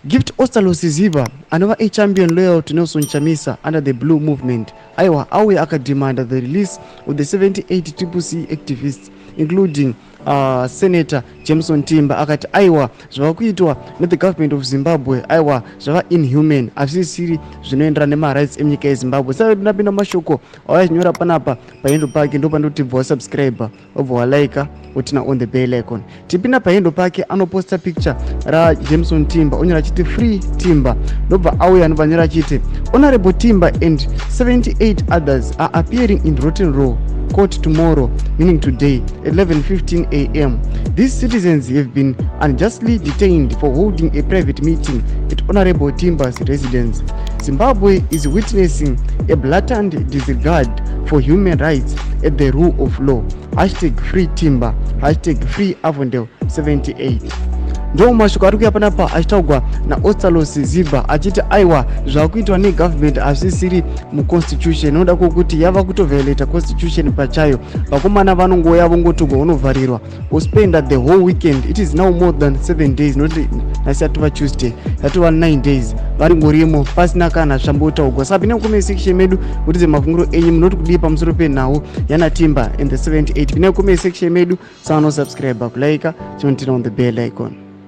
Gift Ostallos Siziba anova a champion loyal to Nelson Chamisa under the Blue Movement aiwa auya akademanda the release of the 78 Triple C activists, including Senator Jameson Timba. Akati aiwa, zvava kuitwa nethe government of Zimbabwe, aiwa, zvava inhuman, hazvisisiri zvinoenderana nemarights emunyika yeZimbabwe. Saka ndinapinda mashoko auya achinyora panapa pahandle pake, ndo pandoti bva wasubscribe, wobva walika, woturn on the bell icon. Tipinda pahandle pake, anoposta picture raJameson Timba, onyora achiti, "Free Timba." Ndobva auya, anobva anyora achiti, "Honorable Timba and 78 others are appearing in Rotten Row court tomorrow," meaning today, 11:15 a.m. "These citizens have been unjustly detained for holding a private meeting at Honorable Timba's residence. Zimbabwe is witnessing a blatant disregard for human rights and the rule of law. #FreeTimba, #FreeAvondale78." Ndo mashoko ari kuya panapa achitaurwa naOstallos Siziba, achiti aiwa, zvakuitwa negovernment hazvisiri muconstitution, noda kwokuti yava kutoviolata constitution pachayo. Vakomana vanongouya, vongotogwa, unovharirwa, wospenda the whole weekend. It is now more than 7 days, noti nhasi yatova Tuesday, yatova 9 days varingorimo pasina kana zvambotaurwa. Saka pinai mucomment section medu, mutiudze mafungiro enyu. Munoti kudii pamusoro penhau yanaTimba and the 78? Pinai mucomment section medu, sanosubscribe, kulike, chinoturn on the bell icon.